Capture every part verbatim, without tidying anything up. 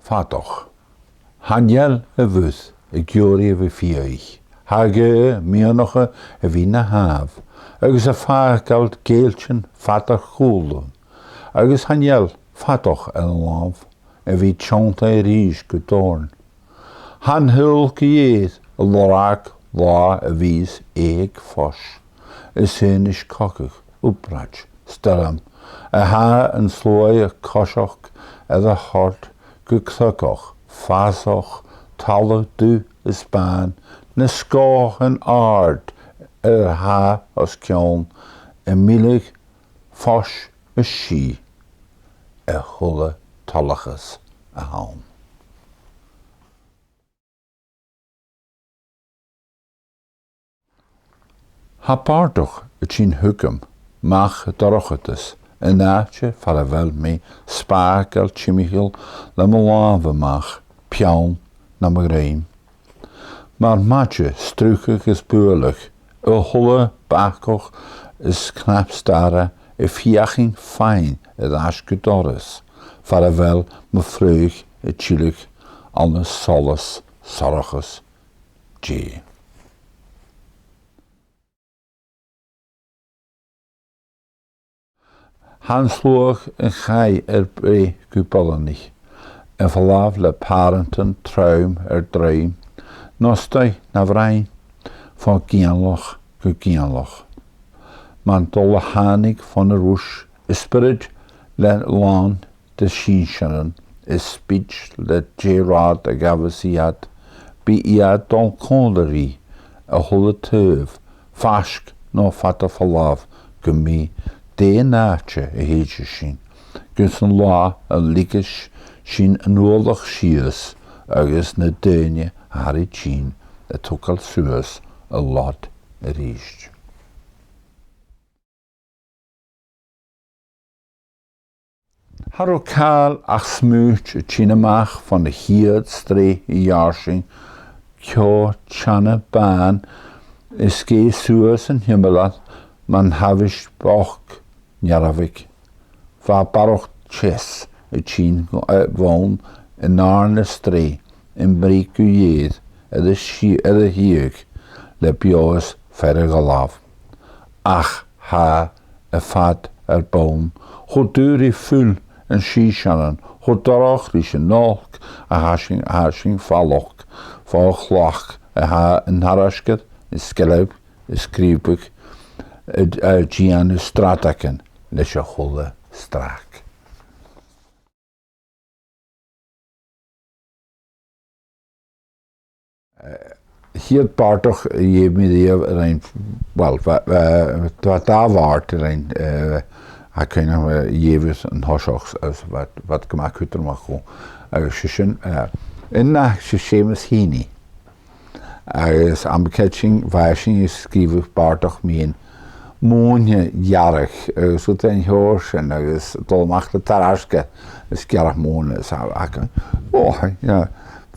Fadach. Chan eil a' mhuir ag iarraidh a bhith fiadhaich. Tha a' ghaoth meadhanach a bhith na thaobh, agus a' fàgail gealltan fad ar cùlaibh, agus chan eil fadach air an làmh a bhith tionndadh a-rithist gu dòrn. Chan eil gu lèir a' lorg là a bhios aig fois, is aonais cogadh, ùpraid, stoirm, a tha an sluagh a' coiseachd air a thoirt gu cnogach, fasach, talamh dubh is bàn, na sgòthan àrd air a tha os cionn, a' milleadh fois is sìth, a h-uile toileachas a th' ann. Tha bàrdachd a' tighinn thugam, a-mach à dorchadas, an àite far a bheil mi a' spàgail timcheall le mo làmh a-mach, peann nam dhruim. Mar maide, sruthach is buaileach, a h-uile bacach is cnap-starra a' feuchainn faighinn air ais gu doras, far a bheil mo phruth a' tilleadh ann an solas, sorchas Dhè. Tha an sluagh a' chaidh air breith gu boireannaich, a' falbh le pàrantan trom air druim, no a-staigh na bhroinn, fo ghianlach gu gianlach. Mar a thàinig fon a' Ruis, a spiorad le làn de shinnsearan, is spìd le dè rathad a ghabhas iad, bidh iad a' dol còmhla ri a h-uile taobh, faisg no fada falbh, gum bi dè an àite a thèid sinn, gus an là a leigeas sinn an uallach sìos agus na daoine a tha ri tighinn a' togail suas a lot a-rithist. Cha robh càil ach smùid a' tighinn a-mach fon a' chiad sreath a dh'fhàrsainn, ceò teine bàn, is sgèith suas an t-similear mar an taibhse bhochd nearbhaidh. Bha barrachd teas a' tighinn, eh, bhon an dàrna sreath, am breith gu lèir air a si-, air a shitheadh le beò is fear a dh'fhalbh. Ach tha e fada air bun, cho dubh ri fuil an t-sìthein, cho dorch ris an fhliuch a tha sinn, a tha sinn a' falbh fo chloch, a tha an tarasgeir, an sgeilp, an sgrìobadh, a, a' dèanamh stradagan leis a h-uile stràc. Eh, a' chiad bàrdachd a dh'èigh mi riamh a rinn, well, bha, bha, bha dà bhàrd a rinn, eh, tha cuimhn' agam, eh, a dh'èigh mi an toiseach, agus bha, bha iad gu math cudromach dhomh. Agus 's e sin, eh, an ath, 's e Seumas Heaney. Agus am ceann sin, bha esan a' sgrìobhadh bàrdachd mu mhòine dhearg, agus rud den t-seòrsa sin, agus a' dol a-mach le tarasgeir is gearradh mòine is a, a, oh, you know,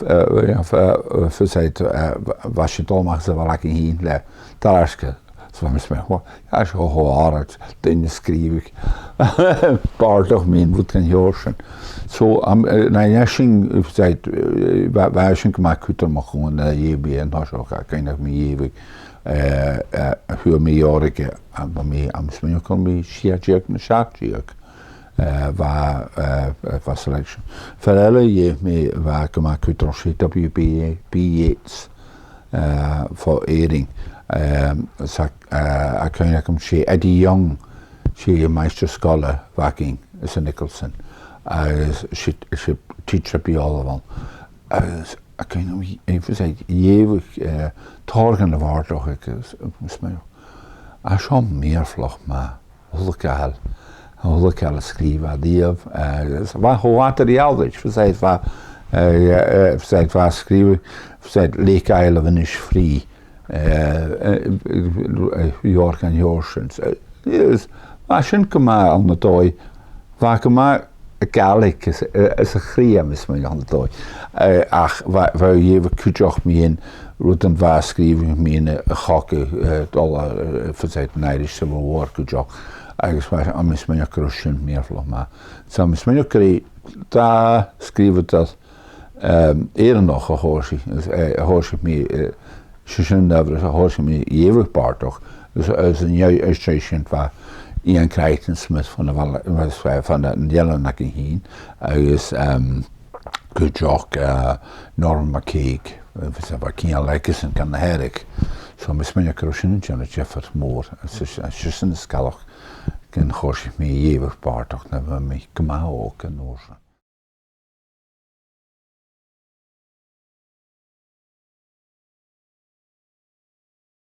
eh, you know, eh, eh, fios agad, eh, bha, bha sinn a' dol a-mach às a' bhaile againn fhìn le tarasgeir. So bha mi a' smaoineachadh, "Wha-, tha seo cho àraid, duine a' sgrìobhadh bàrdachd mu rud den t-seòrsa sin." So, am, eh, an uair sin, eh, fios agad, eh, bha, bha sin gu math cudromach dhomh, eh, a dh'èigh mi an toiseach, tha cuimhn' agam a dh'èigh, eh, eh, fhuair mi leabhar aige, eh, bha mi, tha mi a' smaoineachadh gun robh mi sia-deug no seachd-deug, eh, bha, eh, eh, bha selection. Fear eile a dh'èigh mi, bha gu math cudromach, 's e W B A, B Yeats, eh, fo Èirinn. Eh, 's e, eh, tha cuimhn' agam, 's e Eddie Young, 's e maighstir-sgoile a bh' againn anns an Nicholson. Agus 's e, 's e tidsear beò a bh' ann. Agus tha cuimhn' agam, eh, fios agad, dh'èigh, eh, tòrr dhen a' bhàrdachd aige, agus, eh, smaoinich, "Tha seo mìorbhaileach math." A h-uile càil, a h-uile càil a sgrìobh e riamh, eh, is bha e cho fada air a' bhàrdachd, fios agad, bha, eh, eh, fios agad, bha e a' sgrìobhadh, fios agad, Lake Isle of Innisfree, eh, eh, eh, leabhar den t-seòrsa sin. So, is, bha sin gu math ann an dòigh, bha e gu math Gàidhlig is, eh, is a' chridhe, is mi ann an dòigh. Eh, ach bha, bha e a' dèanamh cuideachd mu dheidhinn rudan a bha e a' sgrìobhadh mu dheidhinn a' chogaidh, eh, dol, eh, fios agad, an Irish Civil War cuideachd. Agus bha, tha mi a' smaoineachadh gun robh sin mìorbhaileach math. So tha mi a' smaoineachadh gur e dà sgrìobhadair um, Èireannach a thòisich, eh, a thòisich mi, eh, 's e sin an adhbhar a thòisich mi a' leughadh bàrdachd, agus, agus an dèidh, às dèidh sin bha Iain Crichton Smith bhon a' bhaile, agus, eh, bhon an eilean againn fhìn, agus, um, cuideachd, eh, Norman MacCague, eh, bha e, bha e cianail aigesan gun a' Hearadh. So, tha mi a' smaoineachadh gun robh sin a' dèanamh diofar mòr, is, is, is sin an sgeulachd gun do thòisich mi a' leughadh bàrdachd nuair a bha mi gu math òg an uair sin.